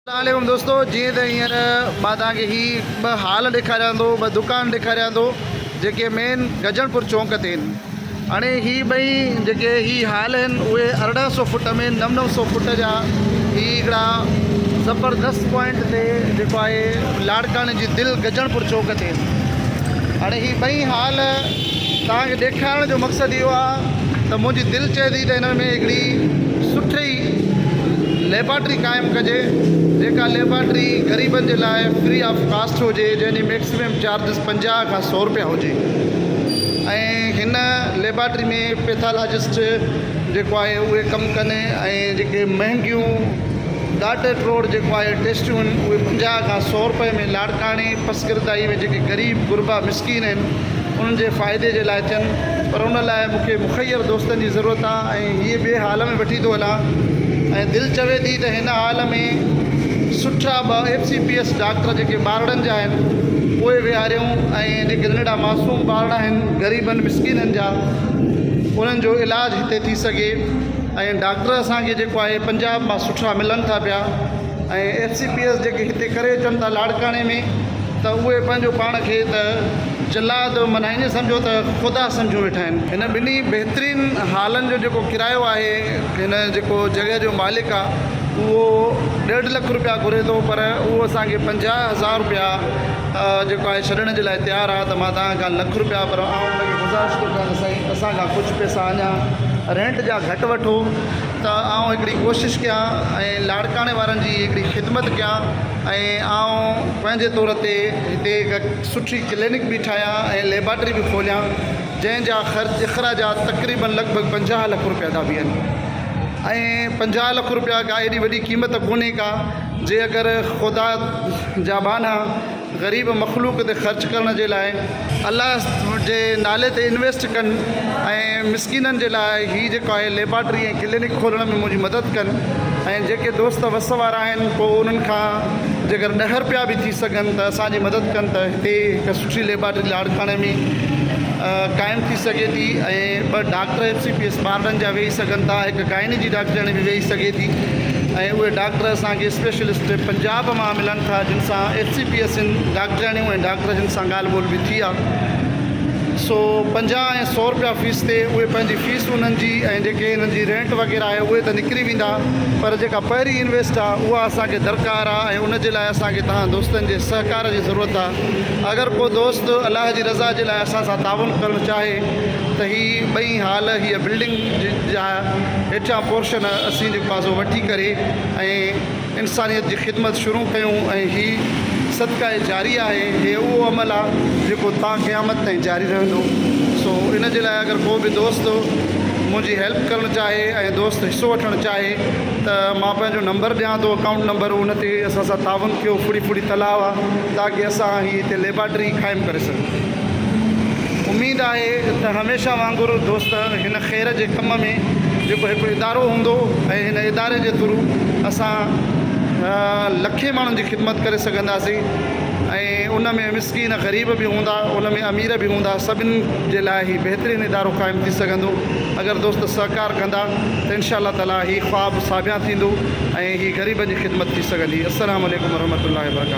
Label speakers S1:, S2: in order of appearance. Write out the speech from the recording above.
S1: السلام عليڪم دوستو جيئن ته هينئر مان توهان کي هي ٻه هال ڏيکاريان ٿو ٻه دڪان ڏيکاريان ٿو جيڪي مين گجڻ پور چونڪ تي آهن هاڻي هي ٻئي جيڪي هي هال آهن اهي 1800 فٽ ۾ نو نو سو فٽ جا هي هڪڙا زبردست پوائنٽ تي جيڪو آهي لاڙڪاڻي جي دل گجڻ پور چوڪ تي آهن هاڻي هي ٻئي هال توهان کي ڏيکارڻ جو مقصد اهو آهي ته منهنجي دل چئي ٿي ته هن ۾ هڪڙي سٺي ليبارٽري قائم ڪجي جيڪا ليبارٽري غريبن جي لاء فري آف ڪاسٽ هجي جنهن جي ميڪسيمم چارجز 50 کان 100 روپيا هجي ۽ هن ليبارٽري ۾ پيٿالاجسٽ جيڪو آهي اهي ڪم ڪن ۽ جيڪي مهنگيون ڏاٽ ٽروڙ جيڪو آهي ٽيسٽيون آهن اهي 50 کان 100 روپئي ۾ لاڙڪاڻي پسگردائي ۾ جيڪي غريب غربا مسڪين آهن انهن جي فائدي جي لاء ٿين پر ان لاء مون کي مخير دوستن جي ضرورت آ ۽ هيء ٻئي حال ۾ وٺي ٿو هلان ۽ دل چوي ٿي ته هن حال ۾ سٺا ٻه F C P S doctor جيڪي ٻارڙن جا آهن اهي ويهاريون ۽ جيڪي ننڍڙا معصوم ٻارڙا آهن غريبن مسڪينن جا انهن جو علاج هتي ٿي سگهي ۽ ڊاڪٽر اسان کي جيڪو آهي پنجاب مان سٺا ملن ٿا پيا ۽ ايف سي پي ايس جيڪي هتي ڪري اچن ٿا لاڙڪاڻي ۾ ته اهي پنهنجو پاڻ کي ته جلاد معنيٰ ائين سمجهو ته خدا سمجهيون ويٺا آهن. هن ٻنهي بهترين هالن جو جيڪو ڪرايو آهي هن جيڪو جڳهه جو مالڪ آهي اهو ڏيڍ لک روپيا گهري ٿو پر اهو اسان کي 50,000 روپيا جيڪو آهي ڇڏڻ جي لاء تيار آهي ته مان توهان کان لک روپيا پر آئون ان کي گذارش ٿو ڪيان ته سائين اسان کان ڪجهه پئسا اڃا رينٽ جا گهٽ وٺو ته آئون هڪڙي ڪوشش ڪيان ۽ لاڙڪاڻي وارن جي هڪڙي خدمت ڪيان ۽ آئون پنهنجي طور تي هتي هڪ سٺي ڪلينڪ به ٺاهيان ۽ ليبارٽري به کوليان جنهن جا خرچ اخراجات تقريبن لڳ ڀڳ 50 لک روپيا ٿا بيهن ۽ 50 لک روپيا ڪا ايڏي وڏي قيمت ڪونهي ڪا جي اگر خدا جا ٻانها غريب مخلوق تي خرچ ڪرڻ جي لاء الله جي نالي تي انويسٽ ڪن ۽ مسڪينن جي لاء هي جيڪو آهي ليبارٽري ۽ ڪلينڪ کولڻ ۾ منهنجي مدد ڪن ۽ جيڪي دوست وس وارا آهن پوء انهن کان جيڪر ڏهه رپيا به ٿي سگهن ته اسان جي مدد ڪن ته هتي هڪ سٺي ليبارٽري لاڙڪاڻي ۾ قائم ٿي سگهي ٿي ۽ ٻه doctor F C P S ٻارڙن جا ويهي سگهن ٿا هڪ گائني جي ڊاڪٽرياڻي به ويهي سگهي ٿي ۽ اهي ڊاڪٽر اسان کي اسپيشلسٽ پنجاب مان ملن ٿا جن سان ايف سي پي ايس ڊاڪٽرياڻيون ۽ ڊاڪٽر جن سان ڳالهه ٻولهه به ٿي آهي سو 50 ۽ سو روپيا فيس تي اهي پنهنجي فيس انهن جي ۽ جيڪي انهن جي رينٽ وغيره آهي اهي ته نڪري ويندا پر جيڪا پهرين انويسٽ آهي اها اسان کي درڪار آهي ۽ ان جي لاء اسان کي توهان دوستن جي سهڪار جي ضرورت آهي اگر ڪو دوست الله جي رضا جي لاء اسان سان تعاون ڪرڻ چاهي ته هي ٻئي هال هيء بلڊنگ جا هيٺيان پورشن اسين جيڪو آهي سو وٺي ڪري ۽ انسانيت جي خدمت شروع ڪيون ۽ هي صدقه جاريه آهي، هي اهو عمل آهي جيڪو تا قيامت تائين جاري رهندو، سو ان جي لاء اگر ڪو به دوست منهنجي هيلپ ڪرڻ چاهي ۽ دوست حصو وٺڻ چاهي ته مان پنهنجو نمبر ڏيان ٿو اڪائونٽ نمبر ان تي اسان سان تعاون ڪيو ڦڙي ڦڙي تلاء آهي تاڪه اسان هي هتي ليبارٽري قائم ڪري سگهون. اميد آهي ته هميشه وانگر دوست هن خير جي ڪم ۾ جيڪو هڪ ادارو هوندو ۽ هن اداري جي ٿرو اسان لکين ماڻهن جي خدمت ڪري سگهنداسين ۽ ان ۾ مسڪين غريب به هوندا ان ۾ امير به هوندا سڀن جي لاء هي بهترين ادارو قائم ٿي سگهندو اگر دوست سهڪار ڪندا ته انشاء الله تعالي هي خواب ساڀيان ٿيندو ۽ هي غريبن جي خدمت ٿي سگهندي السلام عليڪم ورحمة الله وبرڪاته.